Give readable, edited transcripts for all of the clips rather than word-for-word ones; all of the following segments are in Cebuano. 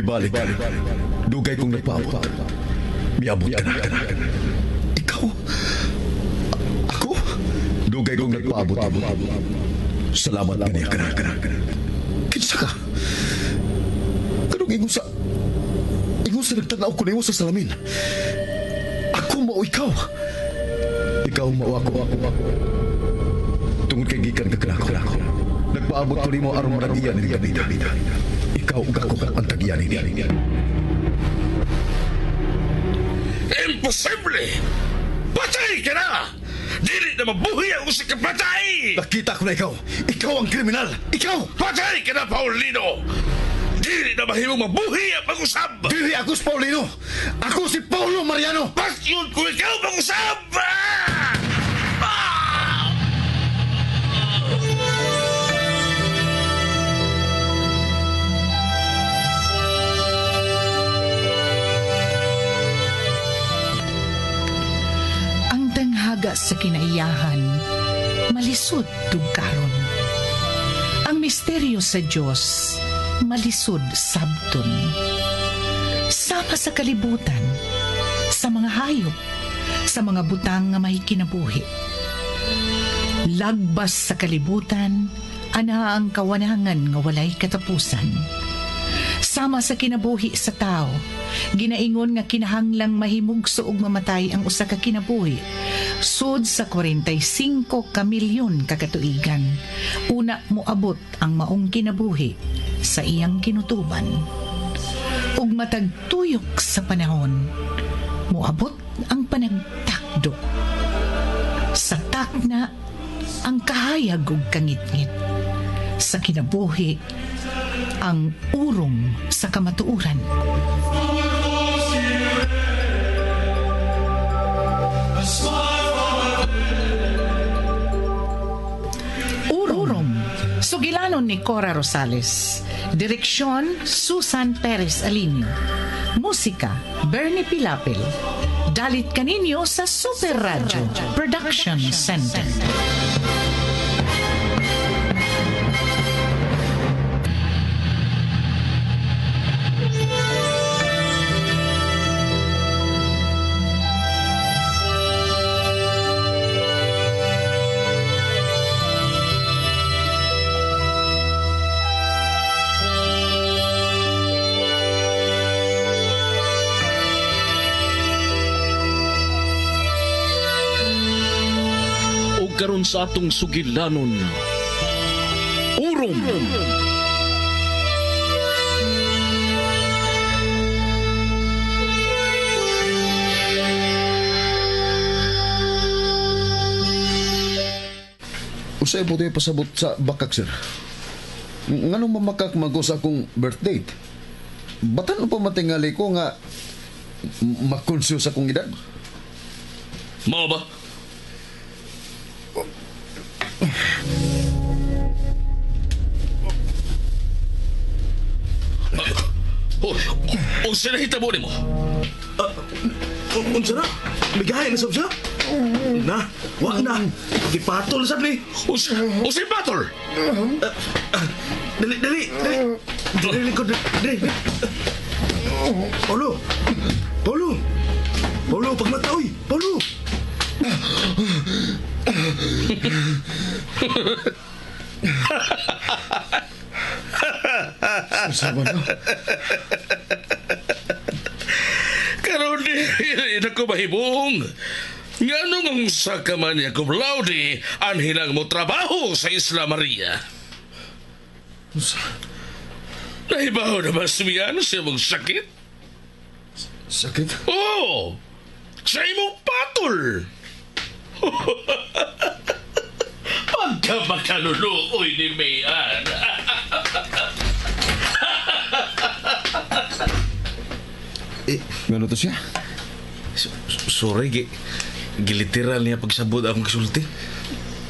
Mibalik. Dugay kong nagpaabot. Miabot ka na. Ikaw? Ako? Dugay kong nagpaabot. Salamat kaniya ka na. Kinsa ka? Kanong ingon sa... Ingon sa nagtanaw ko nimo sa salamin. Ako mao ikaw. Ikaw mao ako. Tungod kay gikan ka kanako. Nagpaabot ko nimo aron managiyan ni Davida. Ikaw ug ako ang tagiyan nini. Imposible! Patay ka na! Dili na mabuhi ang usa ka patay! Nakita ko na ikaw. Ikaw ang kriminal. Ikaw! Patay ka na, Paulino! Dili na mahimong mabuhi ang pag-usab! Dili ako si Paulino! Ako si Paulo Mariano! Pasyon ko ikaw pag-usab! Ah! Ah! Ang tanghaga sa kinaiyahan, malisod tugkaron. Ang misteryo sa Dios, malisod sabton. Sama sa kalibutan, sa mga hayop, sa mga butang nga may kinabuhi. Lagbas sa kalibutan, ana ang kawanangan nga walay katapusan. Sama sa kinabuhi sa tao, ginaingon nga kinahanglang mahimugso og mamatay ang usa ka kinabuhi. Sud sa 45 ka milyon ka katuigan, una moabot ang maong kinabuhi sa iyang kinutuban. Ug matag tuyok sa panahon, moabot ang panagtakdo. Sa takna, ang kahayag ug kangitngit. Sa kinabuhi, ang urong sa kamatuoran. Urong. Sugilanon ni Cora Rosales. Direksyon, Susan Perez Alinio. Musika, Bernie Pilapil. Dalit kaninyo sa Super Radio Production Center. Karon sa atong sugilanon, Urom. Usay po tayo pasabot sa bakak, sir. Nganong mamakak mago sa akong birth date? Batan pa matingali ko nga makonsyo sa akong edad? Mao ba? O sinahita mo ni mo? Unsa na? Migahay na sab siya? Na, wa na. Gipatol sab ni. O si patol? Dali, dali, dali. Dali, lingkod, dali. Paulo! Paulo! Paulo, pagmata, oy! Paulo! Sama na. Karon di na ko mahibong. Nganong ang saka man niya cum laude anhilang mo trabaho sa Isla Maria. Nahibaw na ba sumiyan siya mong sakit? Sakit? Oo! Sa imong patol! Pagka makaluluoy ni Mayan. Ngano to siya? Sorry, giliteral niya pagsabot akong kisulti.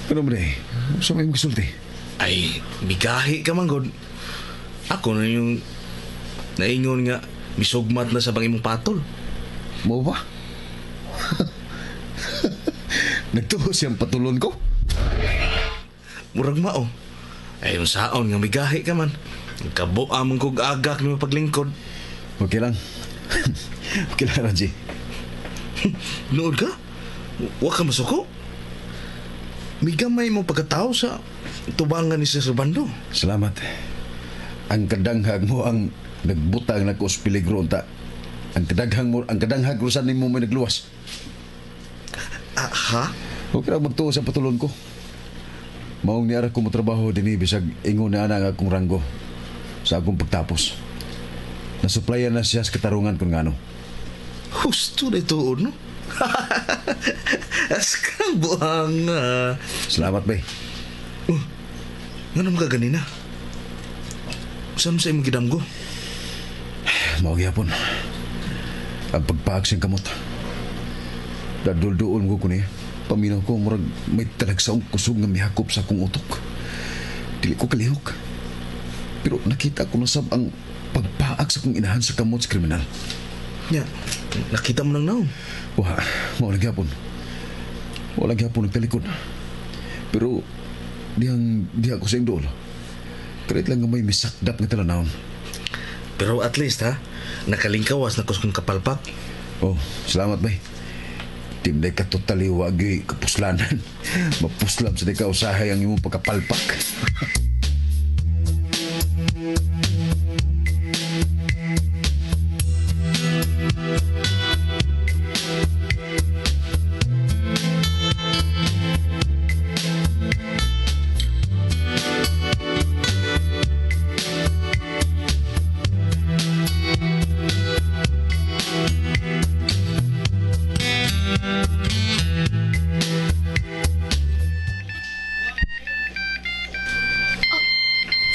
Ano ba eh? Sa may gisulti? Ay, migahi ka man, God. Ako na yung naingon nga, misugmat na sa bang imong patol. Mo ba? Nagtuo siyang patulon ko? Murag mao. Ay, yung saon nga migahi ka man. Kabo among kog agak ni paglingkod. Okay lang. Okay lang, Raji. Nood ka? Wa ka masuko? Migamay mo pagkatao sa tubangan ni Sir Servando. Salamat. Ang kadanghag mo ang nagbutang na ko sa peligro unta. Ang kadaghang mo, ang kadanghag rusan nimo may nagluwas. Ah, ha? Huwag ka magtuo sa patulon ko. Maong niara ko motrabaho dinhi bisag ingon na ana ang akong ranggo sa akong pagtapos. Nasuplayan na siya sa katarungan kung ngano. Husto na ituon, no? As kang buhang, ah. Salamat, bay. Nga naman ka ganina? Saan sa imong gidamgo? Mao gyapon. Ang pagpaag siyang kamot. Dadulduol mo ko niya. Paminaw ko, murag may talagsaong kusog nga mihakop sa akong utok. Dili ko kalihok. Pero nakita ko na sab ang pagpaag sa akong inahan sa kamot sa kriminal. Nya, nakita mo nang naon. Wa, mao lang gyapon. Wala gyapon nagtalikod. Pero dihang diha ko sa iyong dool. Karit lang nga may misakdap nga talanawon. Pero at least, ha? Nakalingkawas na kung kapalpak. Oh, salamat bay. Timday ka totally wagi kapuslanan. Mapuslam sa di ka usahay ang imong pagkapalpak.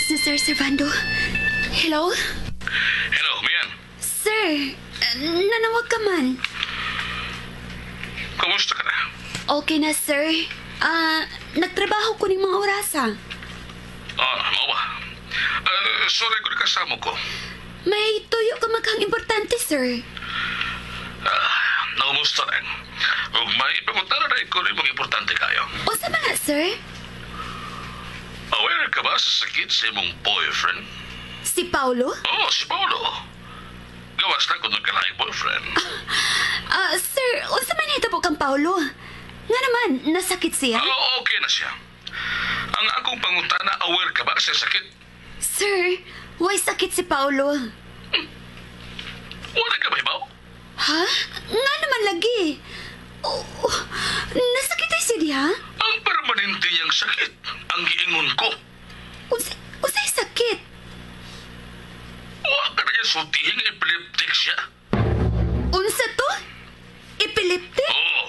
Si Sir Servando. Hello? Hello, Mian. Sir, nanawag ka man. Kumusta ka na? Okay na, sir. Nagtrabaho ko ning mga orasa. Ah, mao ba? Sorry kung kasama ko. May tuyo ka maghang importante, sir. Naumusta lang. Ug may ipangutana na ko imong importante kayo. Unsa man na, sir? Aware ka ba sa sakit sa imong boyfriend? Si Paulo? Oo, si Paolo. Gawas lang kung nagkalaing boyfriend. Sir, unsa man nahitabo kang Paulo? Nga naman, nasakit siya? Oo, okay na siya. Ang akong pangutana, aware ka ba sa sakit? Sir, why sakit si Paulo? Wala ka ba ibaw? Ha? Nga naman lagi. Oh, nasakit ay siya diha? Ang permanente niyang sakit, ang giingon ko. Unsay sakit? Wa ka na niya sultihin nga epileptic siya. Unsa to? Epileptic? Oo.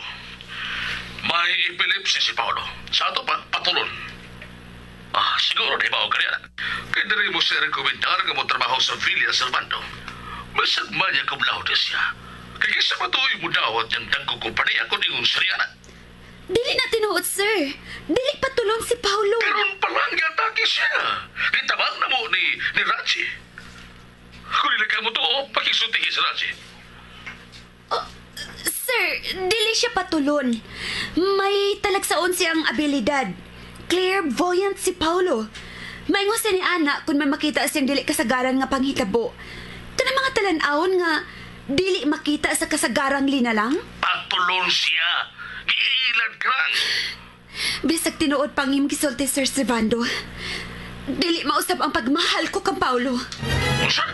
May epilepsy si Paolo. Sa ato pa, patulon. Ah, siguro di ba o kanya? Kaya diri mo siya rekomendar nga mo trabaho sa Villa Servando. Masag man niya cum laude siya. Kaya sa matuoy mo dawat niyang dagko kumpanya kung ingon siya na. Dili na tinuod, sir. Dili patulon si Paulo. Karon pa lang giatake siya. Gitabang na mo ni Raji. Kung dili ka mo to, pakisultihi si Raji. Sir, dili siya patulon. May talagsaon siyang abilidad. Clairvoyant si Paulo. Maingon siya ni Ana kung may makita siyang dili kasagaran nga panghitabo. Kanang mga talan-awon nga dili makita sa kasagarang linalang. Patulon siya. Giilad ka lang. Bisag tinuod pang imong gisulti, Sir Servando. Dili mausab ang pagmahal ko kang Paulo. Unsa?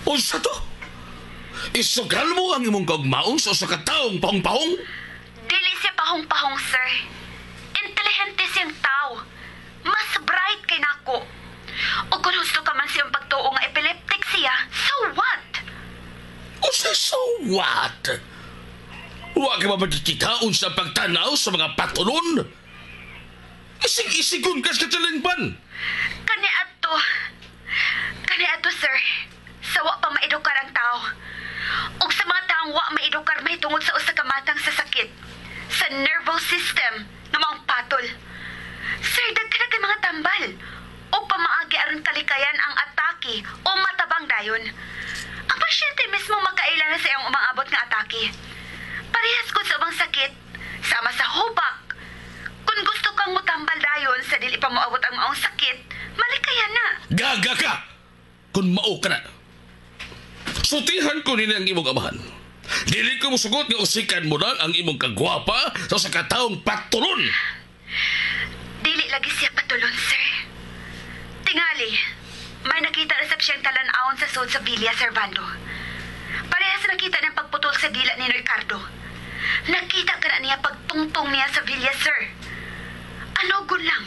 Unsa to? Isugal mo ang imong kaugmaon sa usa ka taong pahong-pahong? Dili siya pahong-pahong, sir. Intelihente siyang tao. Mas bright kay nako. O kung husto ka man siyang pagtuo nga epileptic siya, so what? Unsa so what? Wa ka ba magkikitaon sa pagtanaw sa mga patulon? Isig-isigon kas katalinban. Kani ato, sir. Sa wa pa maedukar ang tao. Ug sa mga taong wa maedukar mahitungod sa usa ka matang sa sakit. Sa nervous system nga maong patol. Sir, daghan kay mga tambal. O pamaagi aron kalikayan ang atake o matabang dayon. Ang pasyente mismo makaila na sa iyang umaabot nga atake. Parehas ko sa ubang sakit, Sama sa hubak. Kung gusto kang mutambal dayon sa dili pa moabot ang maong sakit, malikayan na. Gaga ka! Kung mao ka na. Sutihan ko nila ang imong amahan. Dili ko musugot nga usikan mo lang ang imong kagwapa sa usa ka taong patulon. Dili lagi siya patulon, sir. Tingali, may nakita na sab siyang talan-awon sa sud sa Villa Servando. Parehas nakita ng pagputol sa dila ni Ricardo. Nakita ka na niya pagtungtong niya sa Villa, sir. Ano gun lang,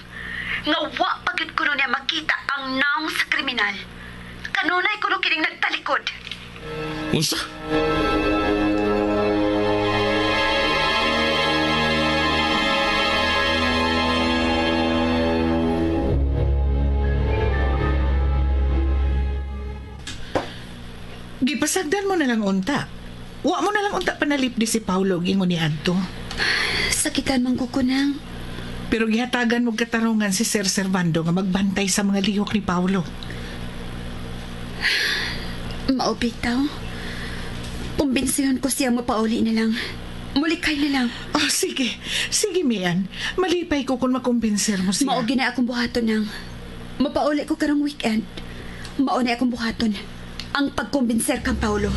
nga wa pa gyud kuno niya makita ang naong sa kriminal. Kanunay kuno kining nagtalikod. Unsa? Gipasagdan mo na lang unta. Wa mo na lang unta panalip di si Paulo gingon ni adto. Sakitan man ko kunang. Pero gihatagan mo katarungan si Sir Servando nga magbantay sa mga lihok ni Paulo. Maubitaw. Kumbinsiyon ko siya mapauli na lang. Mulikay na lang. Oh, sige. Sige, Mian. Malipay ko kung makumbinser mo siya. Mao gina akong buhaton nang. Mapauli ko karong weekend. Mao na akong buhaton. Ang pagkumbinser kang Paulo.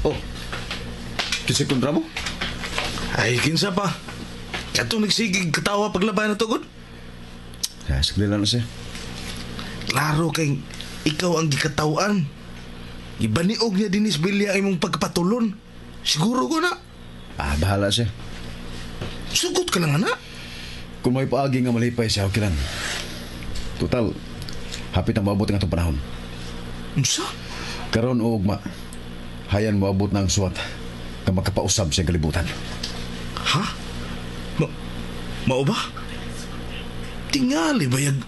Oh, kisay kontra mo? Ay, kinsa pa. Katong nagsigig katawa paglabay na tugod. Ah, sagli lang na siya. Klaro kay ikaw ang gikatawan. Gibaniog niya dinis Bilya ang imong pagpatulon. Siguro ko na. Ah, bahala siya. Sugot ka lang, anak. Kung may paagi nga malipay siya, okay lang. Total, hapit na maabot ang atong panahon. Unsa? Karon o ugma, hayan moabot na ang suwat nga makapausab sa kalibutan. Ha? Mao ba? Tingali bayag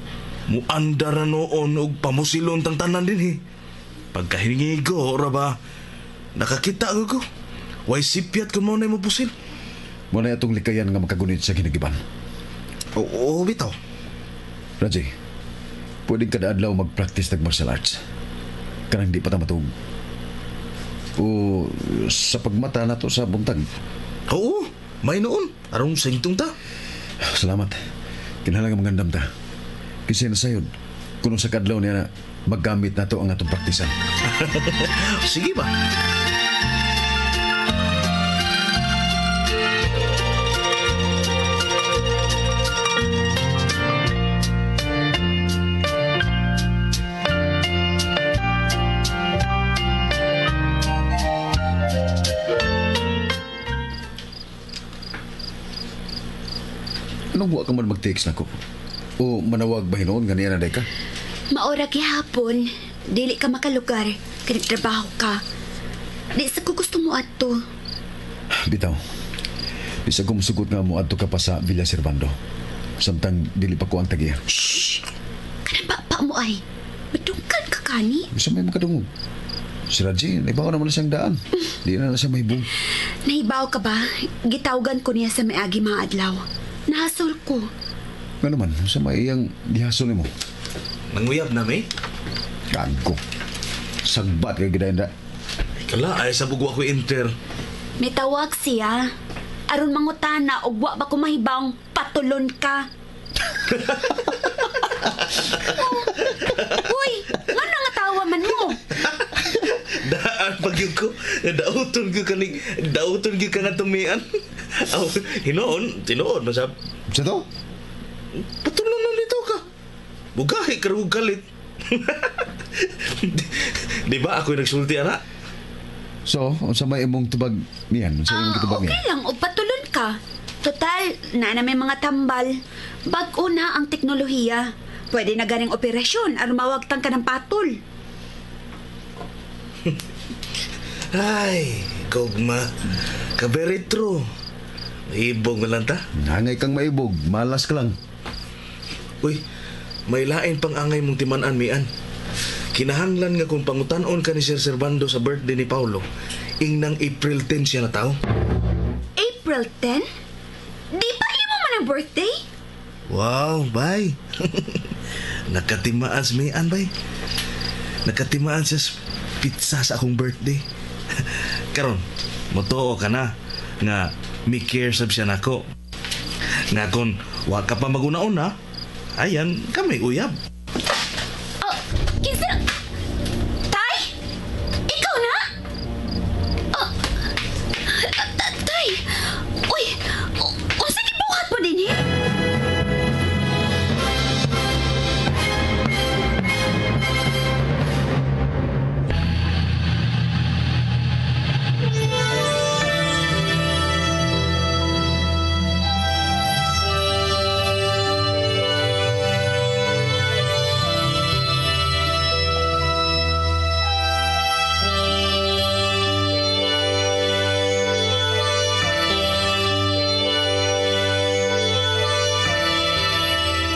muandar na noon og pamusilon tang tanan din eh. Pagkahingigo, ora ba? Nakakita ko ko. Way sipyat ko mo na mo pusil. Mo na atong likayan nga makagunit sa ginagiban. Oo, bitaw. Raji, pwede kada adlaw mag-practice nag martial arts. Kanang di pa ta matuog. O sa pagmata na to sa buntag. Oo, may noon. Arong singtong ta. Salamat. Kinahanglan nga magandam ta. Kasi nasayod, kuno sa kadlaw niya na maggamit na to ang atong praktisan. Sige ba? Anong wa ka man mag-text nako? O manawag ba hinuon nga niya na day ka? Maora gihapon, dili ka makalugar, kay nagtrabaho ka. Di sa ko gusto mo adto. Bitaw. Bisag ko musugot nga mo adto ka pa sa Villa Servando. Samtang dili pa ko ang tagiya. Shh! Kanang pa mo ay. Madungkan ka kani. Bisa may makadungog. Si Raji, naibaw naman na siyang daan. Di na na siya mahibong. Nahibaw ka ba? Gitawgan ko niya sa miagi mga adlaw. Nahasol ko. Nga naman, sa may iyang gihasol nimo. Nanguyab na, may? Gago. Sagbat kay gidayon da. Kala, ay sa bugwa ko enter. May tawag siya. Aron mangutana og wa ba ko mahibawng patulon ka. Oh. Uy, ngano nga tawa man mo? Daan pag yun ko. Dauton ko kaning, dauton ko ka nga tumian. Aw, hinoon, tinuod, masab. Sa to? Patulon na dito ka. Bugahi ka rin galit. Di ba ako yung nagsulti, ana? So, unsa may imong tubag niyan? Unsa imong gitubag niyan? Okay lang, og patulon ka. Total, na na may mga tambal. Bag-o na ang teknolohiya. Pwede na ganing operasyon aron mawagtang ka ng patol. Ay, gugma. Ka very true. Ibog na lang ta. Hangay kang maibog, malas ka lang. Uy, may lain pang angay mong timan-an, mian. Kinahanglan nga kung pangutanon ka ni Sir Servando sa birthday ni Paulo, ingnang April 10 siya na tao. April 10? Di ba imo man ng birthday? Wow, bay. Nakatimaan si Mayan, bay. Nakatimaan siya sa pizza sa akong birthday. Karon, motoo ka na nga mi care sab siya nako. Nga kon wa ka pa maguna-una, ayan kami uyab. Oh, kinsa? Tay? Ikaw na? Oh, Tay! Uy, unsa gibuhat mo dinhi?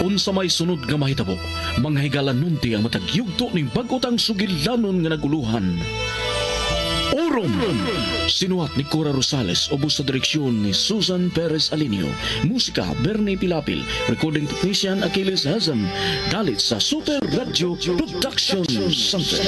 Unsa may sunod nga mahitabo, mga higala nunti ang matag yugto ning bag-otang sugilanon nga naguluhan. Orom! Sinuhat ni Cora Rosales, ubos sa direksyon ni Susan Perez Alinio. Musika, Bernie Pilapil. Recording technician, Achilles Hazem. Dalit sa Super Radio Production Center.